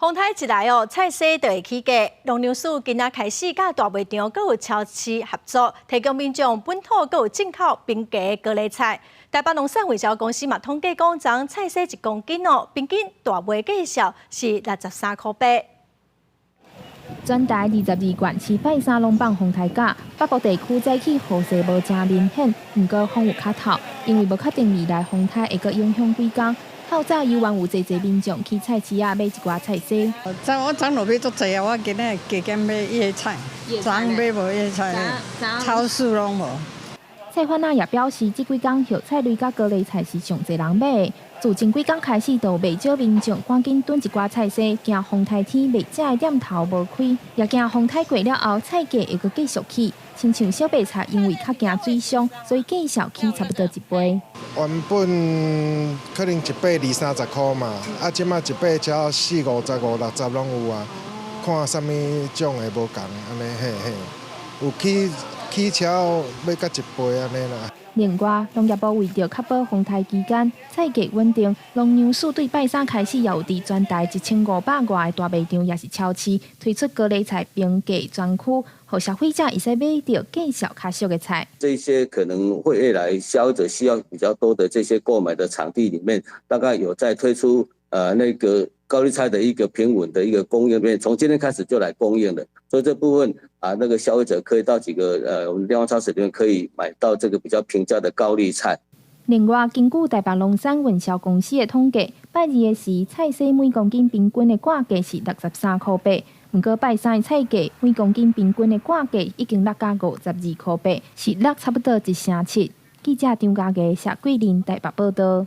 風颱一來哦，菜市就會起價。農糧署今仔開始佮大賣場閣有超市合作，提供民眾本土閣有進口平價高麗菜。台北農產運銷公司嘛統計講，昨菜絲一公斤哦，平均大賣價數是63塊8。全台22縣市拜三攏放風颱假，北部地區早起雨勢無誠明顯，毋過風有較透，因為無確定未來風颱會閣影響幾工。透早猶原有濟濟民眾去菜市仔買一寡菜絲。早我昨落買足濟啊！我今仔加減買葉菜，昨買無葉菜，超市攏無。菜販仔也表示，這幾工葉菜類佮高麗菜是上濟人買的。自前幾工開始，就袂少民眾趕緊囤一寡菜絲，驚風颱天賣食的店頭無開，也驚風颱過了後菜價會閣繼續起。親像小白菜，因為較驚水傷，所以價數起差不多一倍。原本可能一把二三十箍嘛，啊，這擺一把才四五十、五六十攏有啊。看啥物種的無仝，按呢嘿嘿，有起起超欲閣一倍按呢啦。另外，農業部為著確保風颱期間菜價穩定，農糧署對拜三開始也有佇全台1500外个大賣場，抑是超市推出高麗菜平價專區，予消費者會使買著價數較俗的菜。這些可能會越來消費者需要比較多的這些購買的場地裡面，大概有在推出那個高麗菜的一個平穩的一個供應面，從今天開始就來供應了，所以這部分啊，那個消費者可以到幾個我們量販超市裡面可以買到這個比較平價的高麗菜。另外，根據台北農產運銷公司的統計，拜二的時菜絲每公斤平均的掛價是63塊8，毋過拜三的菜價每公斤平均的掛價已經落甲52塊8，是落差不多一成七。記者張家傑、謝桂林台北報道。